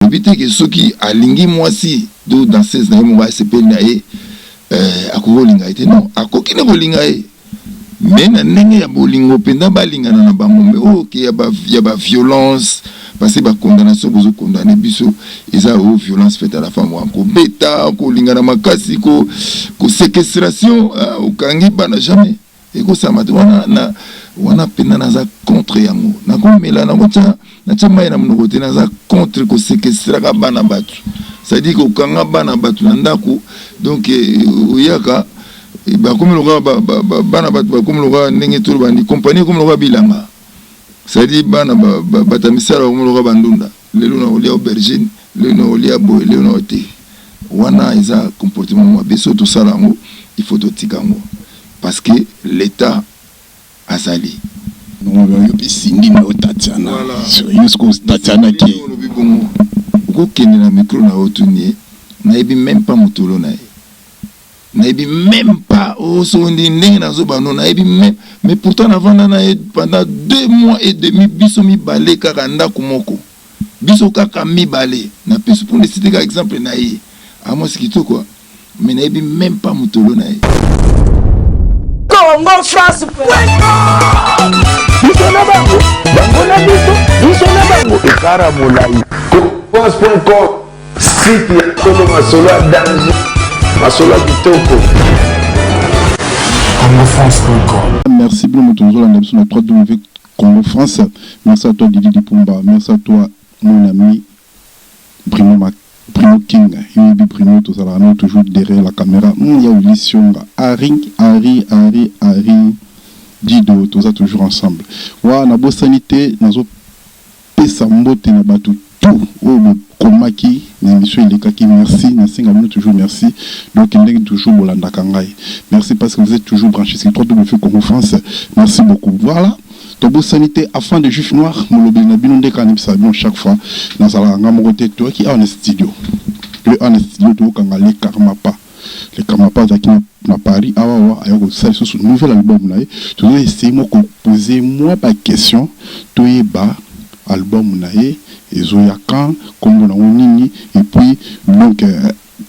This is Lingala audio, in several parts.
Elobi te ke soki alingi mwasi to danseuse na ye moko, asepeli na ye, akoki kolinga ye te. Non, akoki ne kolinga ye, mais na ndenge ya bolingo mpenza, balingana na bango. Mais oyo ke ya baviolence, parce que bacondamnation bozocondamner biso eza oyo violence faite à la femme, wana kobeta, kolingana makasi, koséquestration, okangi bana, jamais ekosama te. Wana na wana mpenza naza contre yango. Nakomela, nakotya, natya mai na monoko te. Naza contre koséquestraka bana bato, c'est-à-dire kokanga bana bato na ndako. Donc oyaka, bakomi lokola bana bato, bakomi lokola ndenge toloba ndi compagnie, ekomi lokola bilanga, c'est-à-dire bana bato ya misala bakomi lokola bandunda. Lelo na kolia aubergine, lelo na kolia boye, lelo na te. Wana eza comportement mabe. So tosala yango, il faut totika yango, parce que l'État azali. Yo mpe Cindy na yo, Tatiana, yo sikoyo Tatiana ke. Olobi bongo, okokende na micro na yo, tuni ye, nayebi même pas motolo na ye, nayebi même pas osondi ndenge nazobano, nayebi même. Mais pourtant navanda na ye pendant 2 mois et demi, biso mibale kaka ndako moko, biso kaka mibale. Napesi mpona esite kaka exemple na ye, amwasi kitoko, mais nayebi même pas motolo na ye. Congo France. Biso na bango, bango na biso, biso na bango, ekara molai. France.com, site ya solo, masolo ya danger, masolo ya kitoko. Congofrance.com. Merci bino moto ozolanda biso na 3W Congo France. Merci à toi, Didi Dipumba. Merci à toi, mon ami Bruno, Bruno King. Yoyebi Bruno, tozalaka no toujours derrière la caméra. Ya Willy Sionga, Harry, Harry, Harry, Harry Dido, toza toujours ensemble. Wa nabosani te, nazopesa mbote na bato tout oyo bokomaki na émission elekaki. Merci, nasenga bino toujours merci. Donc ndenge toujours bolandaka ngai, merci, parce que vous êtes toujours branché sur 3W Congo France. Merci beaucoup. Voilà, tobosani te afin de juif noir, molobeli na bino nde kaka nayebisaka bino chaque fois, nazalaka nga moko te. Toyaki awa na studio, toye awa na studio, toyokanga Le Karmapa. Le Karmapa azalaki na Paris awa awa, aya kosala lisusu nouvel album na ye. Tozo essayer mo kopose mwa baquestion, toyeba album na ye ezoya quand, nkombo nango nini, et puis donc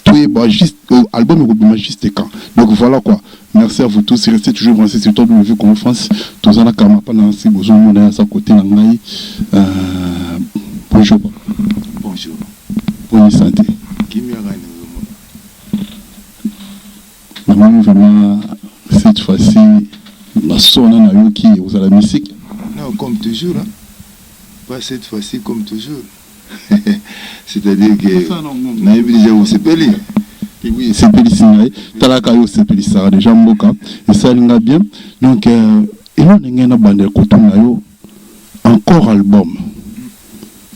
toyeba juste album ekobima juste quand. Donc voilà quoi, merci à vous tous, restez toujours branchés sur W Congo France. Toza na Karmapa na nsi, bozomona ye aza côté na ngai. Bonjour. Bonjour. Boni santé? Kimia kaka nazomona. Namoni vraiment cette fois-ci nasona, nayoki ozala musique. Non, comme toujours, hein. Pas cette fois-ci, comme toujours, c'est-à-dire que nayebi déjà osepeli. Oui, esepelisi ngai. Talaka yo, osepelisaka déjà mboka, esali nga bien. Donc elo ndenge nabandela kotuna yo encore, album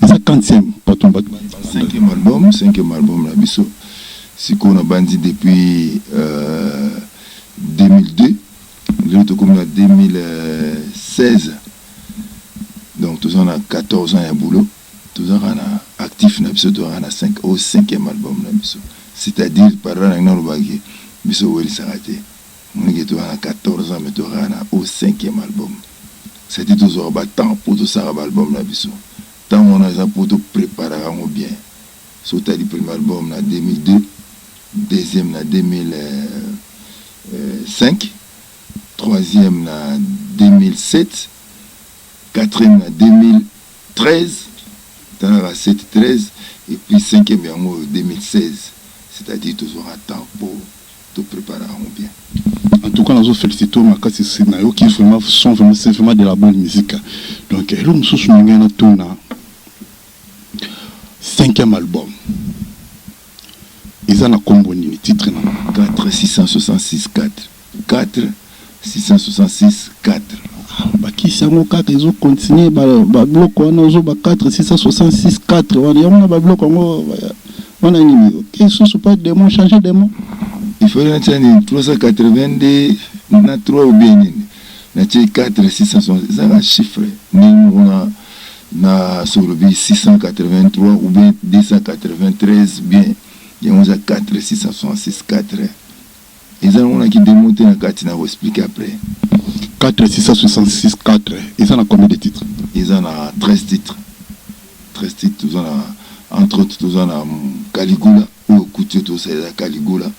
eza quantième? Bato bato. Cinquième album, cinquième album na biso. Sikoyo nabandi depuis 2002, lelo tokomi na 2016, donc toza na 14 ans ya boulot. Tozaka na actif na biso, tozaka na 5 au cinquième album na biso, c'est-à-dire par là nangi nalobaki biso owelisaka te. Moniki toza na 14 ans, mais tozaka na au cinquième album, c'est-à-dire tozwaka batemps mpo tosalaka baalbum na biso. Ntango wana eza mpo topréparaka yango bien. So otali, premier album na 2002, deuxième na 2005, troisième na 2007, quatrième na 2013, talaka 7, 13, et puis cinquième yango 2016, c'est-à-dire tozwaka temps mpo topréparaka yango bien. En tout cas, nazo félicité makasi. Nayoki vraiment son, vraiment, c'est vraiment de la bonne musique. Donc eloko mosusu na ngai natuna, cinquième album eza na nkombo nini, titre na? 4 666 4, 4 666 4. Bakisi yango kaka ezocontinue, babiloko wana ozoba 4 666 4 wana, yango na babiloko yango wana nini? Ok, susu pas démon, changer démon. Il fallait natia nini, 382 na 3 ou bien nini? Natie 4 660, ezaka chiffre ndenge moko na soki olobi 683 ou bien 293 bien, yango eza 4 666 4. Eza nango naki démon te na kati, na koexpliquer après. 4 666 4 eza na combien de titres? Eza na 13 titres, 13 titres. Toza na Entre autres, toza na Caligula oyo kuti oyo tosalela Caligula,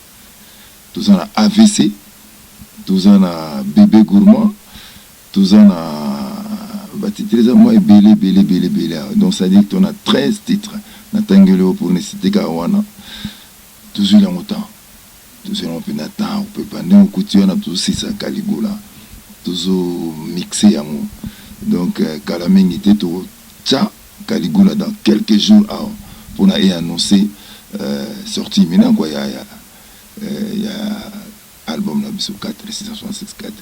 toza na AVC, toza na Bébé Gourmand, toza na batitre eza mwa ebele ebele ebele ebele awa. Donc c'est à dire que tona 13 titres natangeli oyo pour ne citer kaka wana. Tozwili yango temps, tozwili yango mpenza temps opepa ndenge okuti wana. Tozosisa Caligula, tozomixe yango. Donc kala mingi te tokotya Caligula dans quelques jours awa mpona e annoncer sortie imminent quoi ya album na biso 4 666 4.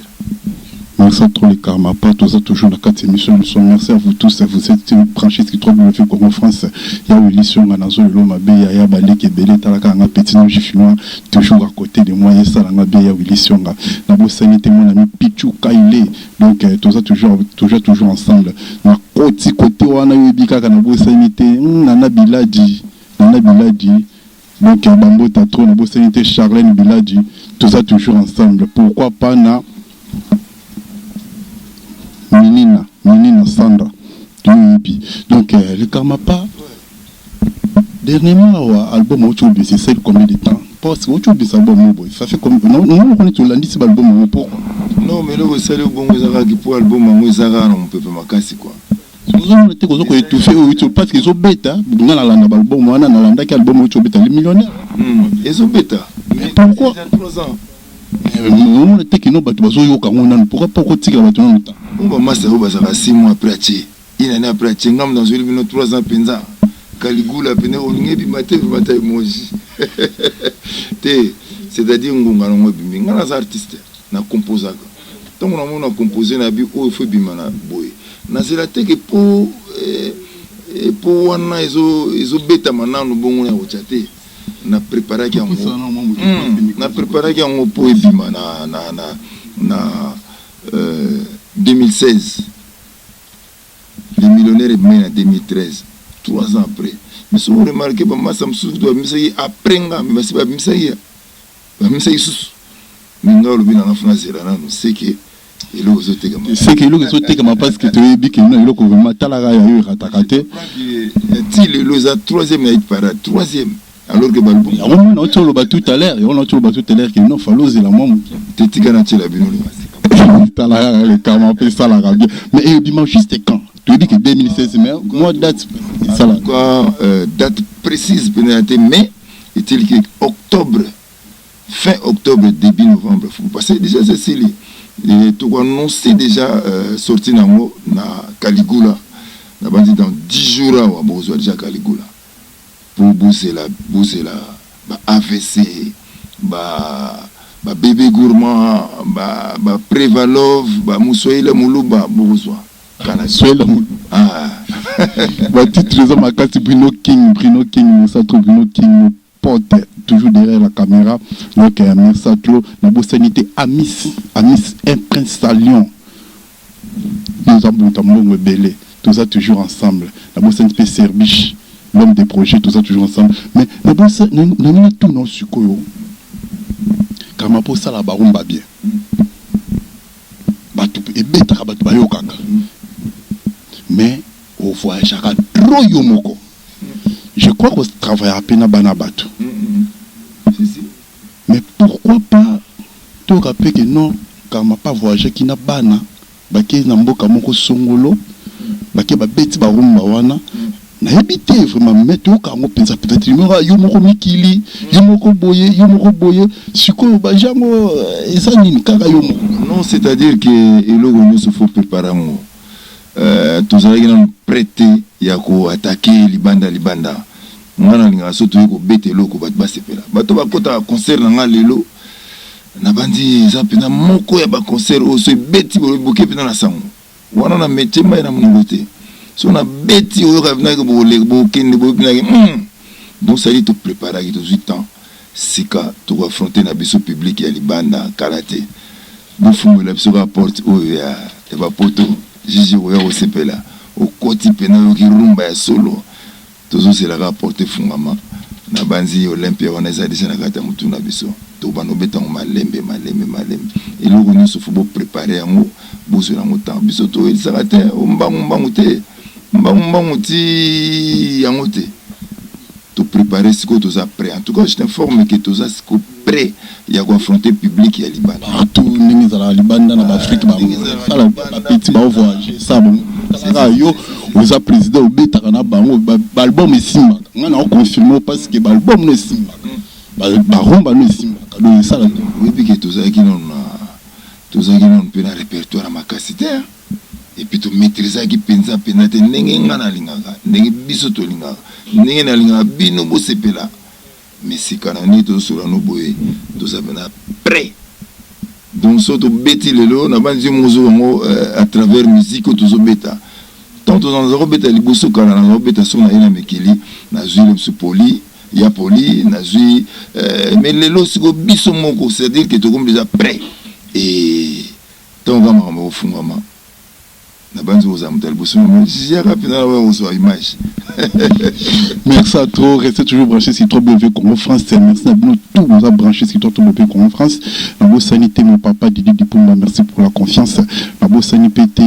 Merci à tous les Karmapa, tous toujours dans quatre émissions. Merci à vous tous, vous êtes branchés sur 3W Congo France. Il y a Willy Sionga Nazo Lelo Mabe, ya Balek Ebele, Talaka Nga Petit No Chinois, toujours à côté de moi, Yesa Nga Be, ya Willy Sionga. Nabo Sanité, mon ami Pichu Kaile. Donc, tous toujours, toujours, toujours ensemble. Na côté, côté, wana yobi kaka na Sanité, Nana Biladi, Nana Biladi. Donc, Bambo Tatro, Nabo Sanité, Charlène Biladi, tout ça toujours ensemble. Pourquoi pas na Minina, Minina Sandra, yoyebi. Donc le Karmapa, dernièrement album oyo obisi, c'est combien de temps? Parce que oyo obisi album boye, ça fait combien? Non non, on est tolandisi ba album yango, pourquoi? Non, mais eloko esali bongo eza kaka po album yango eza kaka na mopepe makasi quoi. Ozomona te koza koétouffe oyo, parce que ezobeta. Nga nalanda baalbum wana, nalandaki album oyo obeta, Le Millionnaire. Ezobeta. Mais pourquoi? Déjà 3 ans. Omona te kino bato bazoyoka yango nanu, pourquoi pas kotikela bato nanu ta? Oyo bamasa oyo bazalaka 6 mois après atie, une année après atie. Ngambo nazweli bino 3 ans mpenza. Caligula pene olingi ebima te, ebima ta emoji te, c'est-à-dire ngonga nango ebimi. Nga naza artiste, nakomposaka. Ntango namoni na compose na bi oyo fo ebima na boye, nazela teke po po wana ezobetama nanu bongo na kotya te. Na préparaki yango, na préparaki yango mpo ebima na 2016. Le Millionnaire ebimaki na 2013, 3 ans après. Mais soki oremarke, bamasa mosusu kutu babimisaki après nga, mais basi babimisaki susu. Mais nga olobi nanga funa zela nanu seke eloko ezotekama. Seke eloko ezotekama, parce que toyebi ke no eloko vraiment talaka ya yo erataka te. Ti lelo eza troisième na hit parade, troisième, alors que balbum Yango mona oti oloba tout à l'heure, yango oti oloba tout à l'heure ke non, fallait ozela mwa moke. Te, tika na tiela bino. Talaka le Karma mpe esalaka bien. Mais ebima juste quand? Toyebi ke 2016, mais moi date esala. Quoi, date précise pene te, mais eteliki octobre, fin octobre, début novembre. Faut passer déjà, cecili tokoannonce déjà sortie nango na Caligula. Nabandi dans 10 jours awa bokozwa déjà Caligula po bozela, bozela ba AVC, ba Bébé Gourmand, ba Prévalove, ba Muswahili Moluba, bokozwa. Swahili Moluba. Ah. Batitre eza makasi. Bruno King, Bruno King Mosato, Bruno King pote toujours derrière la caméra. Donc merci à trop. Nabosani te Amis, Amis, un prince à Lyon, nous mbuta mbongo ebele, toza toujours ensemble. Nabosani mpe Serbiche, l'homme des projets, toza toujours ensemble. Mais nalingi natuna sikoyo, Kama, mpo osala barumba bien, bato ebetaka, bato bayokaka, mais ovoyageaka trop yo moko. Je crois kotravaillaka mpe na bana bato. Mais pourquoi pas toyoka mpe ke non, Karma pa voyageaki na bana, bake na mboka moko songolo, bake babeti barumba wana? Nayebi te vraiment, mais toyoka yango mpenza. Peut-être yo moko mikili, yo moko boye, yo moko boye. Sikoyo bajango eza nini kaka yo moko? Non, c'est-à-dire que eloko nyonso faut préparer yango. Tozalaki nanu prêt te ya koattaquer libanda. Libanda, nga nalingaka so toyei kobeta eloko, bato basepela, bato bakɔtaka concert na nga. Lelo nabandi, eza mpenza moko ya baconcert oyo so ebeti, boke mpenza na sango wana na métier mai na monoko te. So nabeti, oyoka mpenzaki bokende boye mpenzaki. Donc sali topréparaki, tozwi temps. Sika tokoaffronte na biso public ya libanda kala te. Bofungola biso kaka porte oyo ya bapoto jiji koya kosepela. Okoti mpena, oyoki rumba ya solo. Tozozela kaka porte efungama. Na banzi Olympia wana eza deja na kati ya motu na biso. Tobanda obetango malembe malembe malembe. Eloko nyonso fo boprépare yango, bozwela yango temps. Biso toyelisaka te mbangu mbangu te, mbangu mbangu ti yango te. To preparer sikoyo toza prêt. En tout cas je t'informe que toza sikoyo prêt ya ko affronter public ya libanda. Partout ndenge ezalaka libanda na ba Afrique basala ba petit bao voyager ça bon. Kaka yo oza président obetaka na bango ba album esimbaka. Nga na confirmer parce que ba album no esimbaka. Ba rumba no esimbaka. Donc esala te. Oyebi ke tozalaki nanu na tozalaki nanu mpe na répertoire ya makasi te hein. Et puis to maitrisaki penza penza te ndenge nga nalingaka, ndenge biso tolingaka, ndenge nalingaka bino bosepela. Mais sika na ndenge tozosolola no boye, toza penza prêt. Donc soki tobeti lelo, nabanzi yo moko ozoyoka yango à travers musique oyo tozobeta. Tango toza kobeta liboso kala, naza kobeta soki naye na mikili, nazui le mosusu poli, ya poli, nazui mais lelo sikoyo biso moko, c'est à dire que tokomi dejà prêt et Tango kaka makambo ekofungwama, nabanzi okozala moto ya liboso na yaka mpenza na oya kozwa image. Merci à trop, restez toujours branchés sur 3W Congo France. Merci à bino tout vous a branché sur 3W Congo France. Nabosani te mon papa Didi Dipumba, merci pour la confiance. Nabosani PT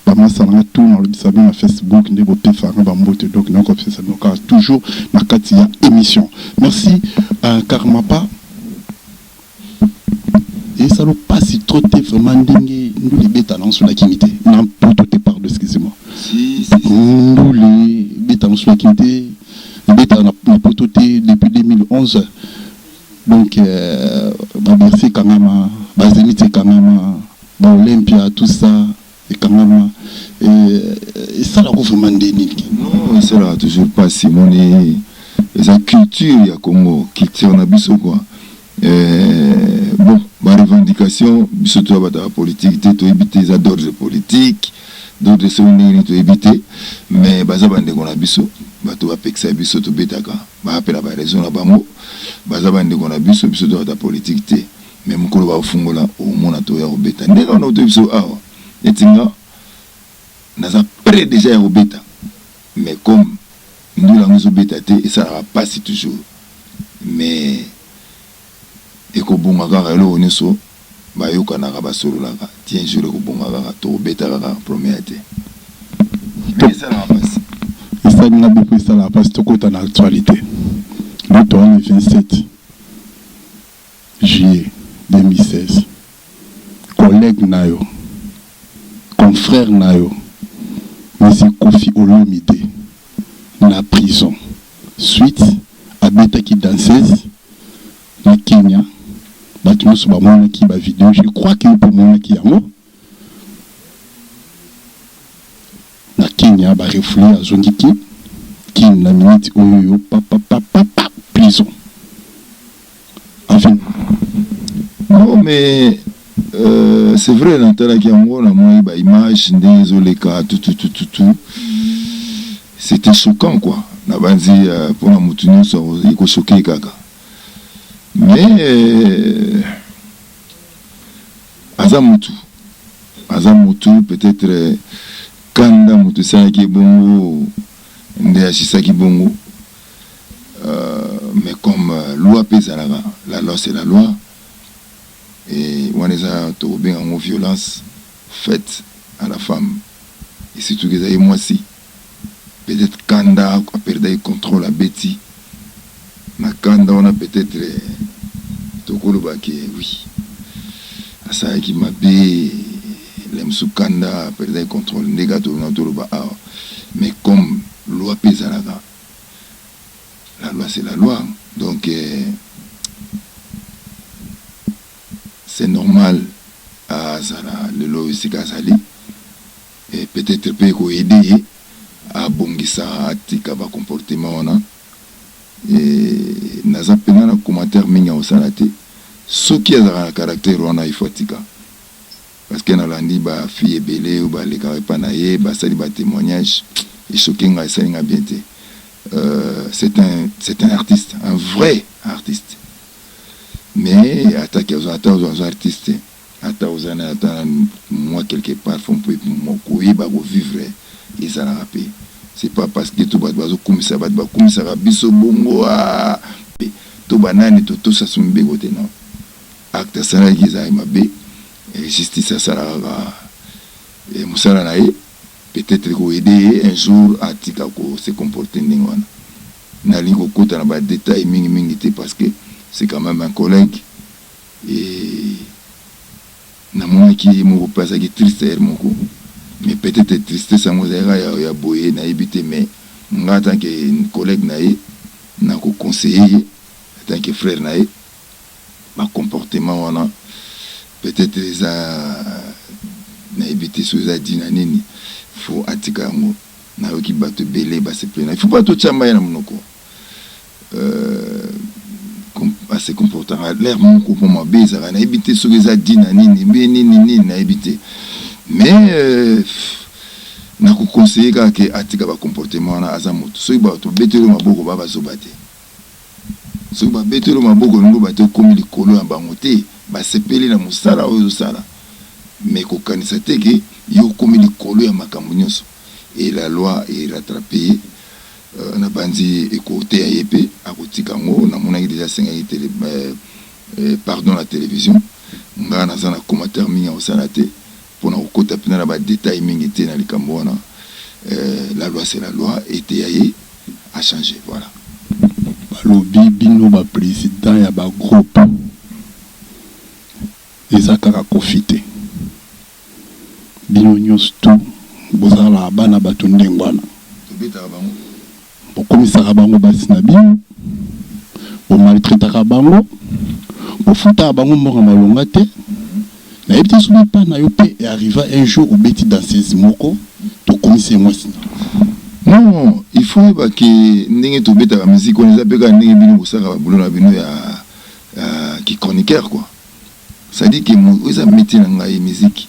bamasa na nga tout nalobisa bino na Facebook nde bopesaka nga bambote, donc nakopesa bino kaka toujours na kati ya émission. Merci Karmapa. Esalo pasi trop te vraiment ndenge ndule ebeta na nso na kimi te na poto te, pardon, excusez-moi. Si, si, si. Ndule ebeta na nso na kimi te, ebeta na poto te depuis 2011. Donc ba Bercy ekangama, ba Zenith ekangama, ba Olympia, tout ça ekangama. Esalako vraiment nde nini? Non, esalaka toujours pasi. Moni, eza culture ya Congo, culture na biso quoi. Bon, ba revendication, biso toya bato ya politique te, toyebi te eza d'ordre politique, d'ordre soki ndenge nini, toyebi te. Mais baza bandeko na biso, bato bapekisa biso tobetaka, baya mpe na baraison na bango. Baza bandeko na biso, biso toya bato ya politique te. Mais mokolo bakofungola, omona toya kobeta ndenge wana. Otoyebi biso awa neti nga naza prêt déjà ya kobeta, mais comme ndula yango ezobeta te, esalaka mpasi toujours. Mais ekobonga kaka, eloko nyonso bayokanaka, basololaka ti un jour ekobonga kaka, tokobeta kaka, première te, mais esalaka mpasi. Esali nga beaucoup, esalaka mpasi. Tokota na actualité nde toa le 27 juillet 2016. Collègue na yo, confrère na yo, monsieur Koffi Olomide na prison suite abetaki danseuse na Kenya. Bato nyonso bamonaki bavideo, je crois que yo mpe omonaki yango. Na Kenya barefouler, azongi ki Kin. Na minute oyo yo papapapapa prison, enfin. Non, mais c'est vrai, natalaki yango, namoni baimage ndenge ezoleka tututututu, c'était choquant quoi. Nabanzi mpona motu nyonso ekochoquer kaka. Mais aza motu, aza motu, peut-être kanda moto esalaki bongo nde agisaki bongo. Mais comme loi mpe ezalaka, la loi c'est la loi. Et wana eza tokobenga yango violence faite à la femme, et surtout que ezali mwasi. Peut-être kanda, aperdaki contrôle, abeti na kanda wana. Peut-être tokoloba ke oui, asalaki mabe le mosusu, kanda, aperdaki contrôle, nde kaka tolona toloba awa. Mais comme loi mpe ezalaka, la loi c'est la loi, donc c'est normal azala lelo esika azali. Et peut-être mpe ekoaider ye abongisa, atika bacomportement wana. Naza mpenza na commentaire mingi ya kosala te. Soki azalaka na caractère wana, il faut atika, parce que nalandi bafille ebele oyo balekaka epa na ye, basali batémoignage, echoquer nga, esali nga bien te. C'est un artiste, un vrai artiste. Mais ataki ata oza artiste, ata oza na ata mwa quelque part, faut mpe koyeba kovivre. Ezalaka mpe, c'est pas parce que to bato bazokumisa, bato bakumisaka biso bongo to banani, totosa so mibeko te. Non, acte asalaki ezalaki mabe. Justice asalaka kaka mosala na ye, peut-être koaider ye un jour atika kose comporter ndenge wana. Nalingi kokota na ba details mingi mingi te parce que c'est quand meme un collègue et namonaki ye moko pe azalaki triste heure moko mais peut-etre tristesse yango ezalaki kaka ya boye nayebi te mais nga en tant que collègue na ye nako conseiller ye en tant que frère na ye ba comportement wana peut-etre eza nayebi te soki eza dit na nini faut atika yango. Nayoki batu ebele ba sepeli na il faut pas totia mayi na munoko euh, a se comportaka l'air moko po mabe ezalaka nayebi te soki eza dit na nini be nini nini nayebi te mais euh, nako conseiller kaka ke atika ba comportement wana aza moto soki bato babeteli yo maboko ba bazoba te soki babeteli yo maboko elingi koloba te okomi likolo ya bango te basepeli na mosala oyo ozosala mais kokanisa te ke yo okomi likolo ya makambo nyonso et la loi e rattraper ye nabanzi ekoteya ye pe akotika yango namonaki dejà asengaki tele pardon na television nga naza na commentaire mingi ya kosala te pona kokota penza na ba details mingi te na likambo wana la loi c'est la loi eteya ye a changer voilà. Balobi bino ba president ya ba groupe eza kaka koffi te. Bino nionso tout bozalaka bana batu ndengwana. Tobetaka bango. Bokomisaka bango basi na bino, bo maltraitaka bango, bofutaka bango mbongo ya malonga te. Nayebi te soki epa na yo pe e arriva un jour obeti danseuse moko tokomisi ye mwasi na yo. Non, il faut oyeba ke ndenge tobetaka musique wana eza pe kaka ndenge bino bosalaka ba boulot na bino ya ki chroniqueur quoi. C'est à dire que oyo eza metier na ngai musique.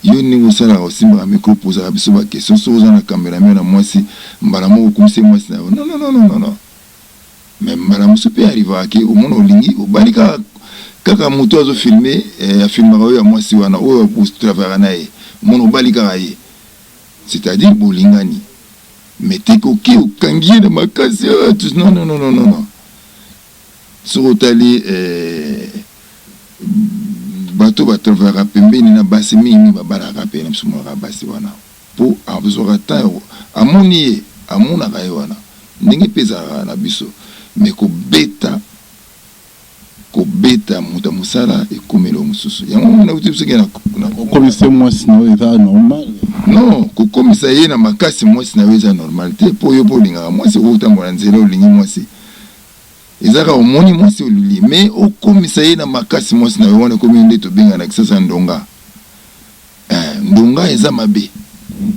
Yo ndenge osalaka osimbaka micro opozaka biso ba question soki oza na cameraman ya mwasi mbala moko okumisi ye mwasi na yo non non non non mais mbala mosusu pe arrivaka ke omona olingi obali kaka kaka mutu oyo azo filme eh, afilmaka yo ya mwasi wana oyo o travaillaka na ye omona obali kaka ye c'est à dire bolingani mais te ke oke okangi ye na makasi non non non non non Soki otali eh, bato ba travaillaka pembeni na basi mingi mingi babalaka pe na biso monaka basi wana po azwaka temps amoni ye amonaka ye wana ndenge pe ezalaka na biso mais kobeta kobeta moto ya mosala ekomi eloko mosusu yango mona nauti biso na kokomisa mwasi na yo eza normal non kokomisa ye na makasi mwasi na yo eza normal te po yo po olingaka mwasi okotambola nzela olingi mwasi Eza kaka omoni mwasi oluli mais okomisa ye na makasi mwasi nayo wana ekomi nde tobenga na kisasa ndonga eh ndonga eza mabe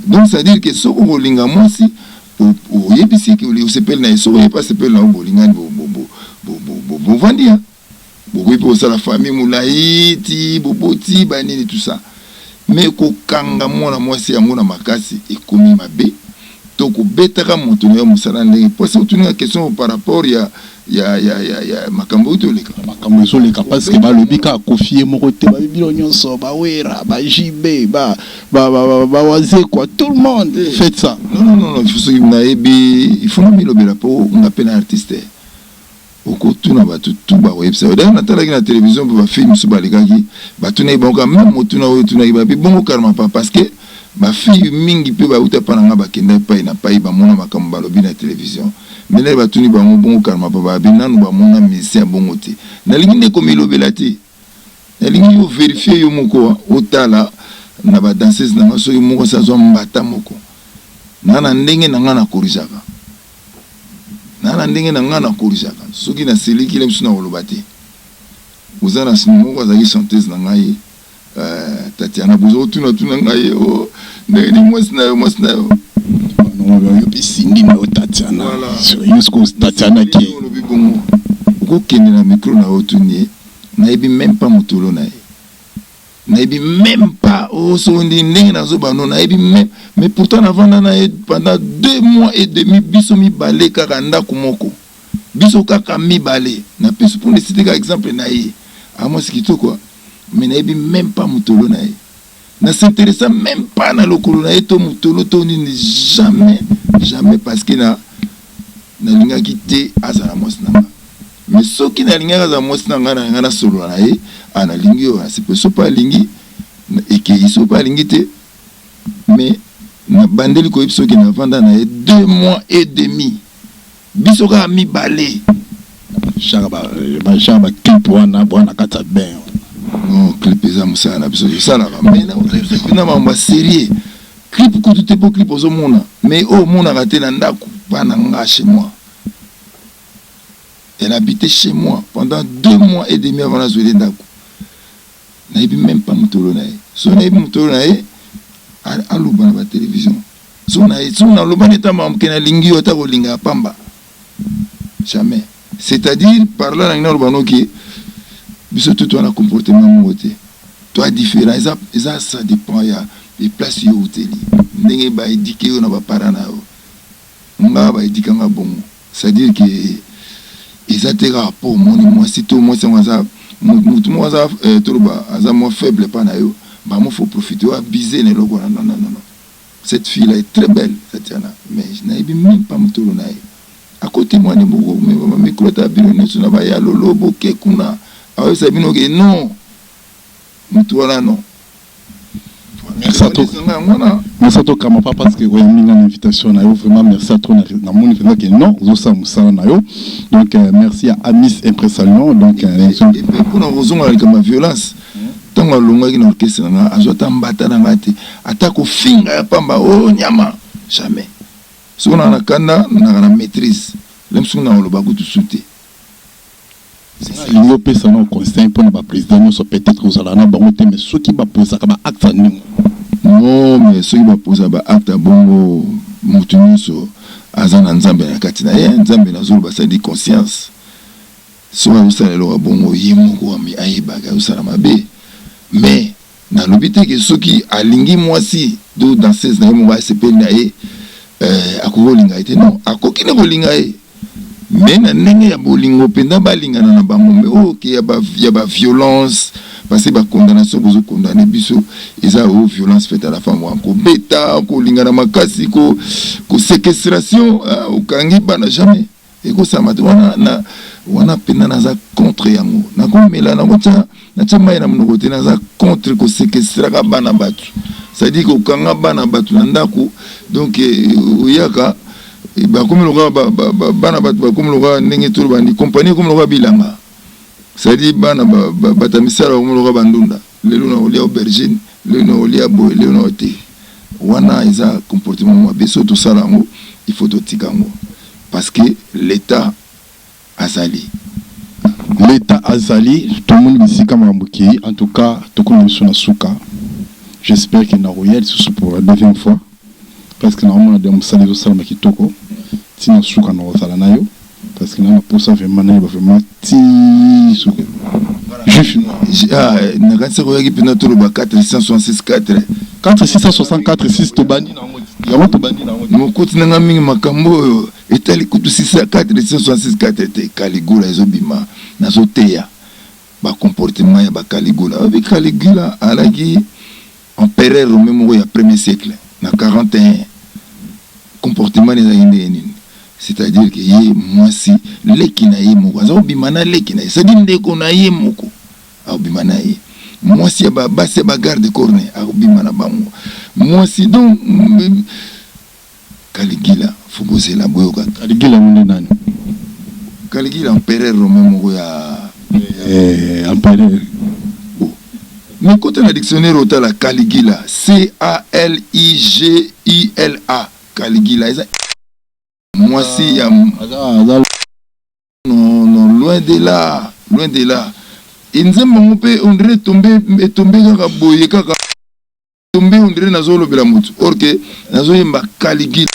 donc c'est à dire que soki okolinga mwasi oyebisi ye ke osepeli na ye soki ye pe asepeli na yo bolingani bovandi ya bokoki pe kosala famille molayi ti boboti ba nini tout ça mais kokanga mwana mwasi yango na makasi ekomi mabe to kobetaka moto na yo mosala ndenge po soki otuni nga question par rapport ya ya ya ya ya makambo euti oleka. Makambo ezoleka parce que balobi kaka koffi ye moko te babi bino nyonso ba werra ba JB ba ba ba ba wazekwa tout le monde faites ça. Non non non soki nayebi il faut namilobela po nga pe na artiste Okotuna batu tout bakoyebisa yo. D'ailleurs natalaki na television pe ba filles misusu balekaki batunaki bango kaka meme motuna oyo otunaki babi bongo karmapa parce que ba filles mingi pe bawuta epa na nga bakenda epayi na payi bamona makambo balobi na television mais lere batuni bango bongo karmapa babi nanu bamona musicien ya bongo te. Nalingi nde komilobela te nalingi yo verifier yo moko otala na ba danseuses na nga soki moko asi azwa mbata moko na na ndenge na nga na corrigeaka. Naa na ndenge na nga na corrigeaka soki na siliki na biso na koloba te oza na moko azalaki chanteuse na ngai euh, Tatiana boza kotuna tuna ngai oh ndenge nini mwasi na yo mwasi na yo yo mpe Cindy na yo Tatiana yo sikoyo Tatiana ke olobi bongo okokende na micro na yo otuni ye nayebi meme pas motolo na ye Nayebi meme pas oh soki ndi ndenge nazo ba no nayebi meme mais pourtant navanda na ye pendant 2 mois et demi biso mibale kaka ndaku moko biso kaka mibale na pesi pona cite kaka exemple na ye ah mwasi kitoko mais nayebi meme pas mutolo na ye na s'interessa meme pas na lokolo na ye to mutolo to nini jamais jamais parce que na Nalingaki te azala mwasi na nga. Mais soki nalingaki azala mwasi na nga, nalinga nasolola na ye, ah nalingi yo, nasepeli. Soki pe alingi, ekeyi. Soki pe alingi te, mais nabandeli koyebisa yo ke navanda na ye 2 mois et demi. Biso kaka mibale. Genre ba ba genre ba clip wana boa na kati ya bain. Non, clip eza mosala na biso tosalaka, mais na biso mpena makambo ya sérieux. Clip kutu te, mpo clip ozomona, mais oyo omonaka te na ndako mpa na nga, chez moi. Elle habitait chez moi pendant 2 mois et demi avant nazwele ndako. Nayebi même pas motolo na ye. So nayebi motolo na ye, aloba na batelevizio. So naloba neti makambo ke nalingi yo, ata kolinga ya pamba, jamais. C'est-à-dire par là, nangi naloba noki biso tout wana comportement moko te, toa différent. Eza ça dépend ya eplace yo oteli, ndenge baéduquer yo na baparent na yo. Nga baéduquanga bongo, c'est-à-dire que eza te kaka mpo omoni mwasi to mwasi yango aza motu moko aza toloba aza mwa faible epa na yo, bango faut profiter oyo abuser na eloko wana. Non, non, non, non, cette fille là est très belle, Tatiana, mais nayebi même pas motolo na ye. Akotémoigne mikolo ta bino nyonso na baya lolo boke kuna, aoyebisa bino ke non, motu wana non. Merci à toi. Merci à toi, Kamapa, parce que oyambi nga na invitation na yo. Vraiment, merci à toi. Namoni mpenza ke non, ozosala mosala na yo. Donc merci à Amis Impression. Donc Et puis mpona kozonga na likambo ya violence, ntango alongwaki na orchestre na nga, azwa ata mbata na nga te, ata kofinga ya pamba o nyama, jamais. Soki naka na kanda, naka na maîtrise le mosuku na koloba kutu su te. Elingi opesa na conseil mpona baprésident nyonso, peut-être ozala na bango te, mais soki baposaka baacte ya ndenge? Non, mais soki baposa baacte ya bongo, motu nyonso aza na Nzambe na kati na ye. Nzambe nazoloba, asali conscience. Soki azosala eloko ya bongo, ye moko ayebaka azosala mabe. Mais nalobi te ke soki alingi mwasi to danseuse na ye moko, asepeli na ye, akoki kolinga ye te. Non, akoki ne kolinga ye, mais na ndenge ya bolingo mpenza, balingana na bango. Mais oyo ke ya baviolence, parce que bacondamnation bozocondamner biso eza oyo violence faite à la femme wana, kobeta, kolingana makasi, koséquestration, okangi bana, jamais ekosalama te. Wana na wana mpenza naza contre yango. Nakomela, nakotia, natya mai na monoko te. Naza contre koséquestraka bana bato, c'est-à-dire kokanga bana bato na ndako. Donc oyaka bakomi lokola bana bato, bakomi lokola ndenge toloba ndi compagnie, ekomi lokola bilanga, c'est-à-dire bana bato ya misala bakomi lokola bandunda. Lelo na kolia aubergine, lelo na kolia boye, lelo na te. Wana eza comportement mabe. So tosala yango, il faut totika yango, parce que l'État azali. L'État azali. Tomoni bisika makambo kei. En tout cas, tokomi biso na suka. J'espère ke nakoya lisusu pour la deuxième fois, parce que naomona de mosala ezosalama kitoko. Ntina suka na kozala na yo, parce que na naposa vraiment nayeba vraiment ti suka juif. Nakanisi koyaki mpena toloba 466 4. 4 664 6, tobandi nango yango, tobandi nango. Mokoti nanga mingi makambo oyo etali kutu 4 666 4 te. Caligula ezobima, nazoteya bacomportement ya bacaligula. Oyebi, Caligula alaki empereur romain moko ya premier siècle na 41. Comportement ezalaki ndenge nini? C'est-à-dire ke ye mwasi leki na ye moko aza kobima na leki na ye, c'est-à-dire ndeko na ye moko akobima na ye mwasi ya basi ya bagarde corps akobima na bango mwasi. Donc Caligula, fo bozela boyoka. Caligula ngo nde nani? Caligula, empereur romain moko ya Empereur. Mais kota na dictionnaire, otala Caligula, C A L I G U L A. Caligula eza mwasi ya Aza Non, non, loin de là, loin de là. Nzembo yango mpe on dirait etombe, etombe kaka boye, kaka tombe, on dirait nazolobela motu, or ke nazoyemba Caligula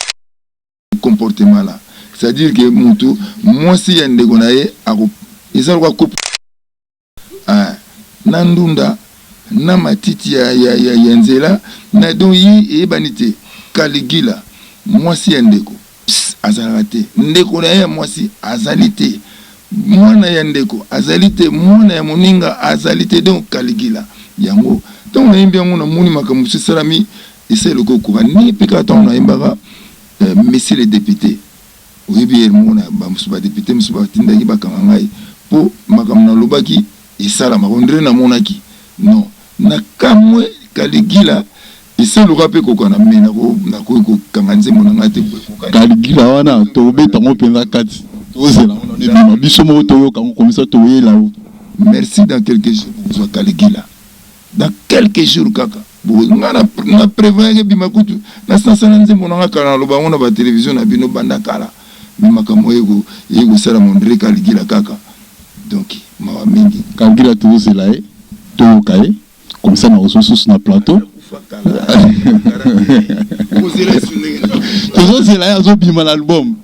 comportement là, c'est-à-dire que motu mwasi ya ndeko na ye ako eza lokola coupe na ndunda na matiti ya nzela na. Donc ye eyebani te. Caligula, mwasi ya ndeko azalaka te, ndeko na ye ya mwasi azali te, mwana ya ndeko azali te, mwana ya moninga azali te. Donc Caligula yango, ntango nayembi yango, namoni makambo mosusu esalami, esa eloko okoka ndenge mpe kaka ntango nayembaka monsieur le député. Oyebi ye moko na bamosusu, badéputé mosusu batindaki bakanga ngai mpo makambo nalobaki esalamaka. On dirait namonaki non na kamwe Caligula. Eseluka mpe kokana, me nakoki kokanga nzembo na ngai te. Kaligila wana tobeta yango mpenza kati, tozela ngo nano ebima, biso moko toyoka yango, komisa toyela yo. Merci. Dans quelques jours bokozwa Kaligila, dans quelques jours kaka. Nga na prévoyaki ebima kutu nasinasala nzembo na nga kala, naloba yango na batelevizio na bino banda kala, me makambo eye kosala mondre Kaligila kaka. Donc mawa mingi. Kaligila tozozela ye, toyoka ye, comme ça na kozwa susu na plateau. Tozozela ye, azobima na album.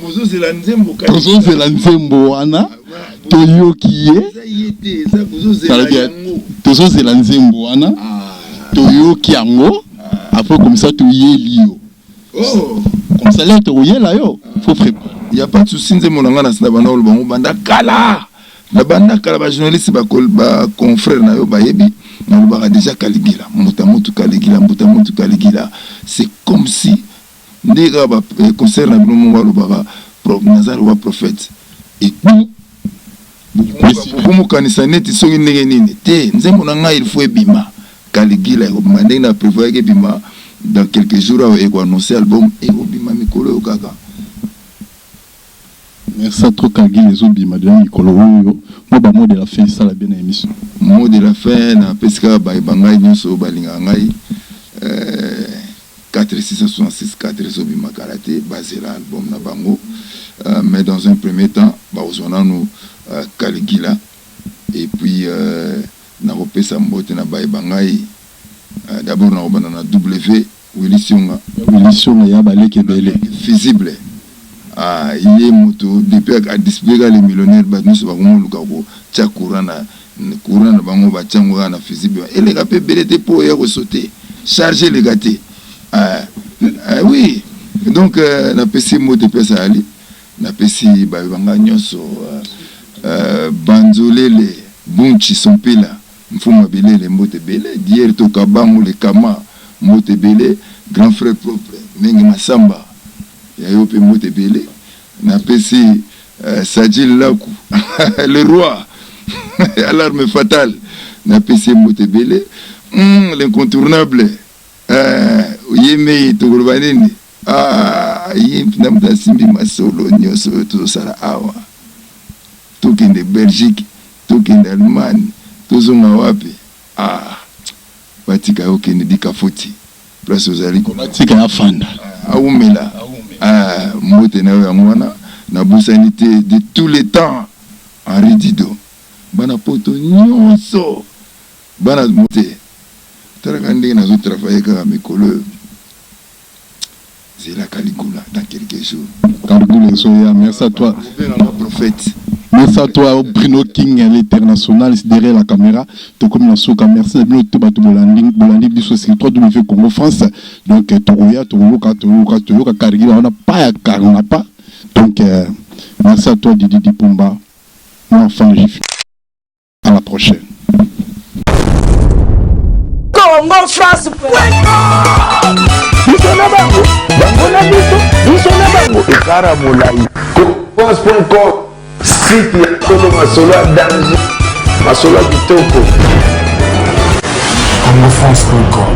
Bozozela nzembo. Tozozela nzembo wana, toyoki ye. Tozozela nzembo wana, toyoki yango, après comme ça toyeli yo. Comme ça lere tokoyela yo, faut préparer. Y a pas de souci. Nzembo na ngai na banda koloba ngo banda kala, na banda kala. Bajournaliste, baconfrère na yo bayebi, nalobaka déjà Kaligila mbuta mutu, Kaligila mbuta mutu, Kaligila. C'est comme si nde kaka baconcert na bino moko alobaka naza roi prophète et puis bokomokanisa neti soki ndenge nini te. Nzembo na ngai, il faut ebima. Kaligila ekobima ndenge na prévoyaki ebima dans quelques jours awa. Ekoannonce album, ekobima mikolo oyo kaka. Merci trop. Kaligila ezobima deja mikolo oyo. Mwa bamot de la fin esala bien na émission. Mot de la fin, napesi kaka bayeba ngai nyonso oyo balingaka ngai. 4666 4 ezobima kala te, bazela album na bango. Mais dans un premier temps bakozwa nanu Kaligila. Et puis nakopesa mbote na bayeba ngai. D'abord nakobanda na W Willy Sionga. Willy Sionga ya baleki ebele. Visible. Ah, ye moto depuis adispleka le millionnaire, bato nyonso bakomoluka kotia courant na courant na bango, batia yango kaka na fusible, eleka mpe ebele te mpo oya kosote charge eleka te. Ah, ah, oui, donc napesi mbote mpe azali, napesi bayebanga nyonso, Banzolele Bunchi Sompila, Mfuma Bilele, mbote ebele. Dier Tokabangu Lekama, mbote ebele. Grand frère propre Menge Masamba ya yo mpe mbote ebele. Napesi Sajil Laku, le roi alarme fatale, napesi ye mbote ebele. L'incontournable ye mei, tokoloba nini? Ah, ye mpena moto asimbi masolo nyonso oyo tozosala awa. Tokende Belgique, tokende Allemagne, tozonga wapi? Ah, batika yo, okende dikafuti place ozali. Batika ya fanda. Aumela. Ah, mbote na yo yango wana. Nabosani te de tous les temps Henri Dido, bana poto nyonso, bana te. Talaka ndenge nazotravaille kaka mikolo oyo. Zela Caligula dans quelques jours. Caligula ezoya. Merci à toi. Obenganga prophète. Merci à toi, Bruno King, l'international, derrière la caméra. Tokomi na suka. Merci na bino to bato bolandi, bolandi biso sur 3W Congo France. Donc tokoya, tokoyoka, toyoka, toyoka Caligula wana pa ya karna pa. Donc merci à toi, Didi Dipumba. Moi enfin j'ai à la prochaine. Congo France. Biso na bango, bango na biso, biso na bango, ekara molai. France.com, site ya solo, masolo ya danger, masolo ya kitoko. congofrance.com.